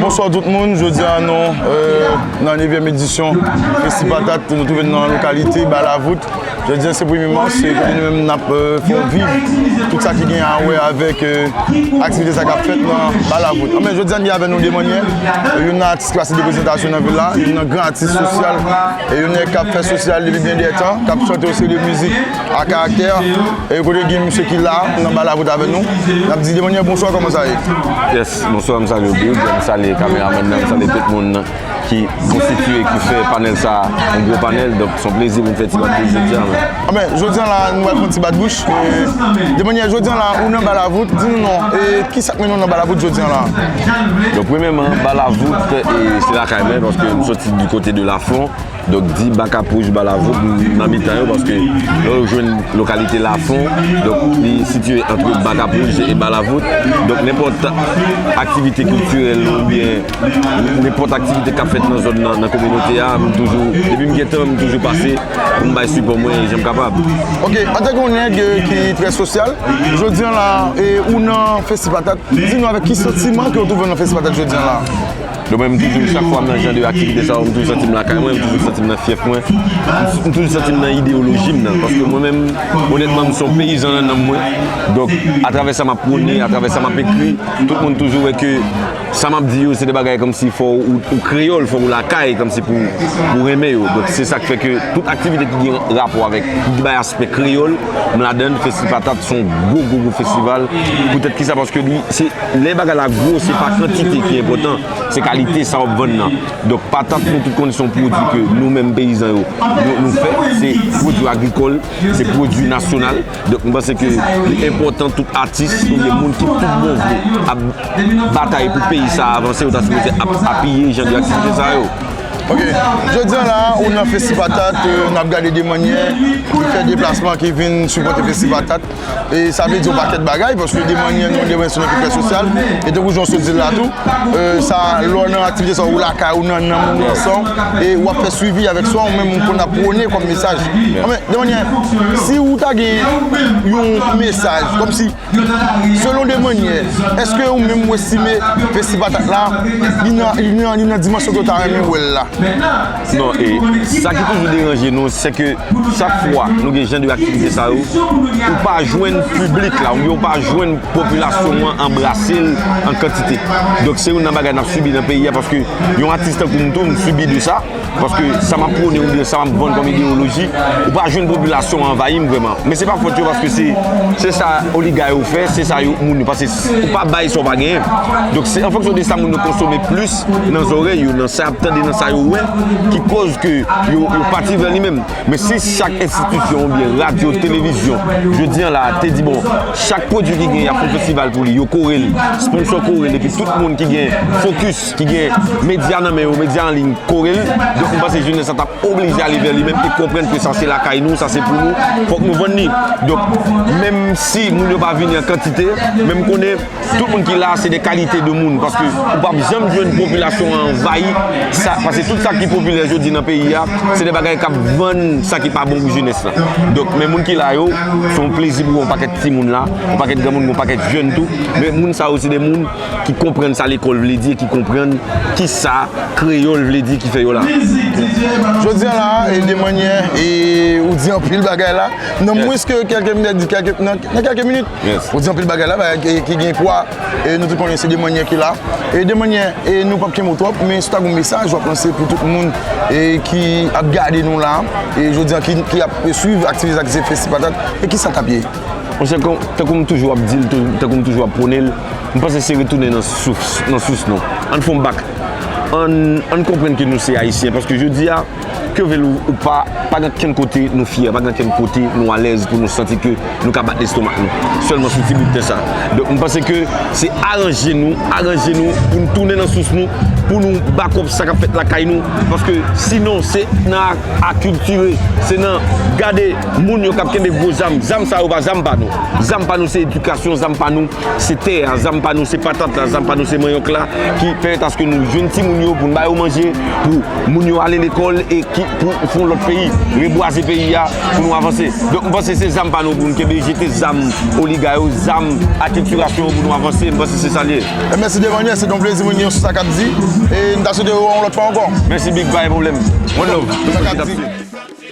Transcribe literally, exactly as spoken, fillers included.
Bonswa tout moun, jodi a nou euh, nan nevyèm edisyon Festi Patat, nou twouve n nan lokalite Balavout. Jodi a se premye mas, se kote nou menm n ap euh, fè viv tout sa ki gen a wè avèk euh, aktivite sa k ap fèt nan Balavout. Anben, jodi a n gen avè nou Demanyè, youn nan atis ki pase de prezentasyon nan vil la, youn nan gran atis sosyal, e youn nèg k ap fè sosyal depi byen dè tan, k ap chante yon seri de mizik a karaktè, e kote gen misye ki la nan Balavout avè nou. N ap di Demanyè bonswa, kòman sa ye? Yes, bonswa, m salye w Big, m salye kameramann nan, m salye tout moun ki konstitiye, ki fè panèl sa a yon gwo panèl. Donk, se yon plezi pou m fè ti bat bouch jodi a, man. Anben, jodi a la, nou pral fè yon ti bat bouch. Demanyè, jodi a la, ou nan Balavout, di nou non, e ki sa k mennen w nan Balavout jodi a la? Donk, premyèman, Balavout, e, se lakay mwen, paske m soti di kote de Lafon. Donk, di Bakapouj, Balavout, m nan mitan yo, paske lè w jwenn lokalite Lafon, donk, li sitiye antre Bakapouj e Balavout. Donk, nenpòt aktivite kiltirèl oubyen nenpòt aktivite k ap fèt nan zòn nan, nan kominote a, m toujou, depi m gen tan, m toujou pase pou m bay sipò mwen jan m kapab. Ok, antanke yon nèg euh, ki trè sosyal, jodi a la, e ou nan Festi Patat, di nou avèk ki santiman ke w twouve w nan Festi Patat jodi a la? Donk mwen, m toujou, chak fwa m nan jan de aktivite sa yo, m toujou santi m lakay mwen, m toujou santi m nan fyèf mwen, m toujou santi m nan ideyoloji m nan. Paske mwen menm, onètman, m se yon peyizan nan nanm mwen. Donk, atravè sa m ap pwone, atravè sa m ap ekri, tout moun toujou wè ke sa m ap di yo, se de bagay kòmsi fò ou, ou kreyòl, fò ou lakay, kòmsi pou, pou renmen yo. Donk, se sa k fè ke tout aktivite ki gen rapò avèk, ki bay aspè kreyòl, m ladan l. Festi Patat se yon gwo, gwo, gwo festival. Poutèt ki sa? Paske li, se, lè bagay la gwo, se pa kantite ki enpòtan, se kalite sa w ap vann nan. Donk, patat, nou tout konnen se yon pwodui ke nou menm peyizan yo, nou, nou fè. Se pwodui agrikòl, se pwodui nasyonal. Donk, m panse ke li enpòtan tout atis oubyen moun ki tout bon vre ap batay pou peyi sa a avanse, yo ta sipoze ap apiye jan de aktivite sa yo. Ok. Jodi a la, ou nan Festi Patat, euh, n ap gade Demanyè ki fè deplasman, ki vin sipòte Festi Patat. E sa vle di yon pakèt bagay, paske Demanyè, nou, Demanyè se yon nèg ki trè sosyal. E tankou jan w sot di l la tou, euh, sa, lè w nan aktivite sa, ou lakay ou, nan, nan moun nan san, e w ap fè swivi avèk sa, ou menm ou konn ap pwone kòm mesaj. Anben, Demanyè, si ou ta gen yon mesaj, kòmsi, selon Demanyè, èske ou menm ou estime Festi Patat la, li nan, li nan, li nan dimansyon ke w ta renmen wè l la? Non, e sa ki toujou deranje nou, se ke chak fwa nou gen jan de aktivite sa yo, ou pa jwenn piblik la, oubyen ou pa jwenn popilasyon an anbrase l an kantite. Donk, se youn nan bagay n ap sibi nan peyi a, paske yon atis tankou m tou, m sibi de sa, paske sa m ap pwone oubyen sa m ap vann kòm ideyoloji, ou pa jwenn popilasyon an anvayi m vrèman. Men se pa fòt yo, paske se, se sa oliga yo fè, se sa yo, moun yo, paske ou pa bay sa w pa genyen. Donk, se an fonksyon de sa moun yo konsome plis nan zòrèy yo, nan sa y ap tande, nan sa yo wè, ki kòz ke yo, yo pati vè li menm. Men si chak enstitisyon oubyen radyo, televizyon, jodi a la, te di, bon, chak pwodui ki gen, y ap fè yon festival pou li, yo kore l, sponsò kore l, epi tout moun ki gen fokis, ki gen medya nan men yo, medya an liy, kore l. Donk, m panse jenès la t ap oblije ale vè li menm e konprann ke sa se lakay nou, sa se pou nou, fòk nou vann li. Donk, menm si moun yo pa vini an kantite, men m konnen tout moun ki la, se de kalite de moun, paske ou p ap janm jwenn popilasyon an anvayi sa, paske tout sa ki popilè jodi nan peyi a, se de bagay k ap vann sa ki pa bon pou jenès la. Donk, men moun ki la yo, se yon plezi pou yon pakèt timoun la, yon pakèt granmoun, yon pakèt jèn tou, men moun sa yo, se de moun ki konprann sa lekòl vle di e ki konprann kisa kreyòl vle di ki fè yo la. Jodi a la, e Demanyè, e ou di anpil bagay la. Nan mwens ke kèlke minit, di kèlke, nan, nan kèlke minit, ou di anpil bagay la, bagay ki, ki gen pwa, e nou tout konnen se Demanyè ki la. E Demanyè, e nou p ap kenbe w twòp, men si w ta gen yon mesaj w ap lanse pou tout moun e ki ap gade nou la, e jodi a ki, ki ap swiv aktivite sa ki se Festi Patat, e kisa t ap ye? Monchè, kon- tankou m toujou ap di l, tou- tankou m toujou ap pwone l, m panse se retounen nan sous, nan sous nou. Ann fè yon bak. Ann, ann konprann ke nou se Ayisyen, paske jodi a, ke w vle l ou pa, pa gen kenn kote nou fyè, pa gen kenn kote nou alèz pou nou santi ke nou ka bat lestomak nou. Sèlman sou ti bout tè sa. Donk, m panse ke se aranje nou, aranje nou pou n tounen nan sous nou, pou nou bakòp sa k ap fèt lakay nou, paske sinon se nan akiltire, se nan gade moun yo k ap kenbe gwo zam. Zam sa yo pa zam pa nou. Zam pa nou se edikasyon, zam pa nou se tè a, zam pa nou se patat la, zam pa nou se manyòk la, ki pèmèt aske nou jwenn timoun yo pou n ba yo manje, pou moun yo ale lekòl e ki, pou, pou yon lòt peyi, rebwaze peyi a, pou nou avanse. Donk, m panse se zam pa nou pou nou kenbe, jete zam oliga yo, zam akiltirasyon yo pou nou avanse. M panse se sa l ye. E mèsi Devanyè, se te yon plezi mwen gen sou sa k ap di. E n ta swete wè w yon lòt fwa ankò. Mèsi Big, pa gen pwoblèm. One love. Sa k ap di.